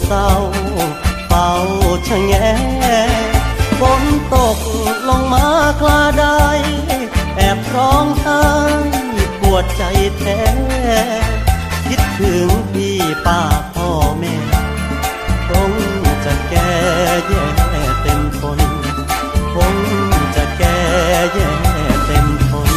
ເສົ້າເຝົ້າຊະແງ ຝົນຕົກລົງມາຄລາໃດ ແອບຮ້ອງໄຫ້ປວດໃຈແທ້ ຄິດເຖິງພີ່ປ້າພໍ່ແມ່ ຄົງຈະແກ່ແຍ່ເຕັມທົນ ຄົງຈະແກ່ແຍ່ເຕັມທົນ.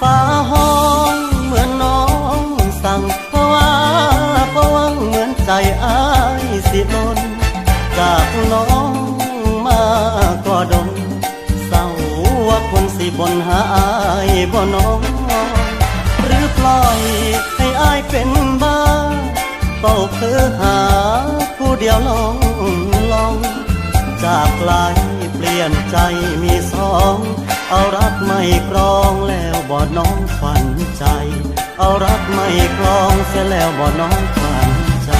ຟ້າຮ້ອງເໝືອນນ້ອງສັ່ງ ພະວາພະວັງເໝືອນໃຈອ້າຍຊິຫຼົ່ນ ຈາກນ້ອງມາກໍດົນ ເສົ້າວ່າຄົນຊິບົ່ນຫາອ້າຍບໍ່ນ້ອ ຫຼືປ່ອຍໃຫ້ອ້າຍເປັນບ້າ ເຝົ້າເຄີຫາຜູ້ດຽວລອງໆ ຈາກຫຼາຍປ່ຽນໃຈມີສອງ ເອົາລັກໄມ້ກລອງແລ້ວບໍ່ນ້ອງຂວັນໃຈ ເອົາລັກໄມ້ກລອງເສຍແລ້ວບໍ່ນ້ອງຂວັນໃຈ.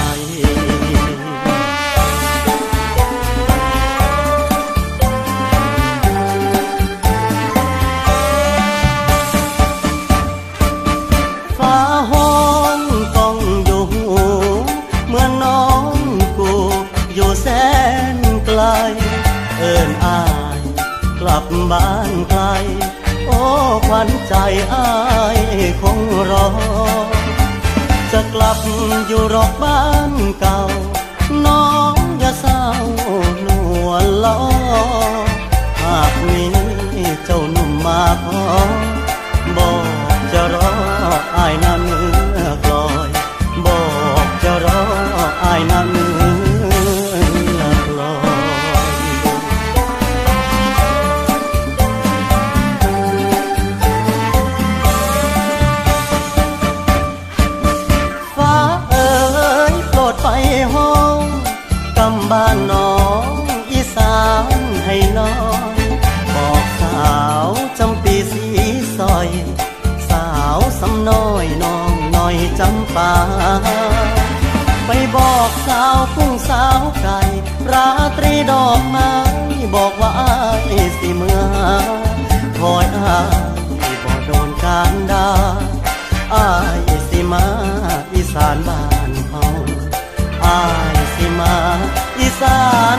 ຟ້າຮ້ອງກ້ອງຢູ່ຫູ ເມື່ອນ້ອງກູຢູ່ແສນໄກ ເອີ້ນອ້າຍ ກັບບ້ານໄກ ໂອ້ ຂວັນໃຈອ້າຍຄົງລໍ ຈະກັບຢູ່ດອກບ້ານເກົ່າ ນ້ອງຢ່າເສົ້ານວນຫຼໍ ຫາກມີເຈົ້າໜຸ່ມມາຂໍ ບອກຈະລໍອ້າຍນະເມືອກລອຍ ບອກຈະລໍອ້າຍນະເມືອກລອຍ. ຟ້າເອີຍ ໂປດໄປຮ້ອງ ກຳບ້ານນ້ອງອີສານໃຫ້ນ້ອຍ ບອກສາວຈຳປີສີສອຍ ສາວຊຳນ້ອຍນ້ອງນ້ອຍຈຳປາ ໄປບອກສາວກຸ້ງສາວໄກ່ ລາຕຣີດອກໄມ້ ບອກວ່າອ້າຍຊິເມືອ ຄອຍອ້າຍບໍ່ໂດນການດາ ອ້າຍຊິມາອີສານບ້ານເຮົາ ອ້າຍຊິມາອີສານ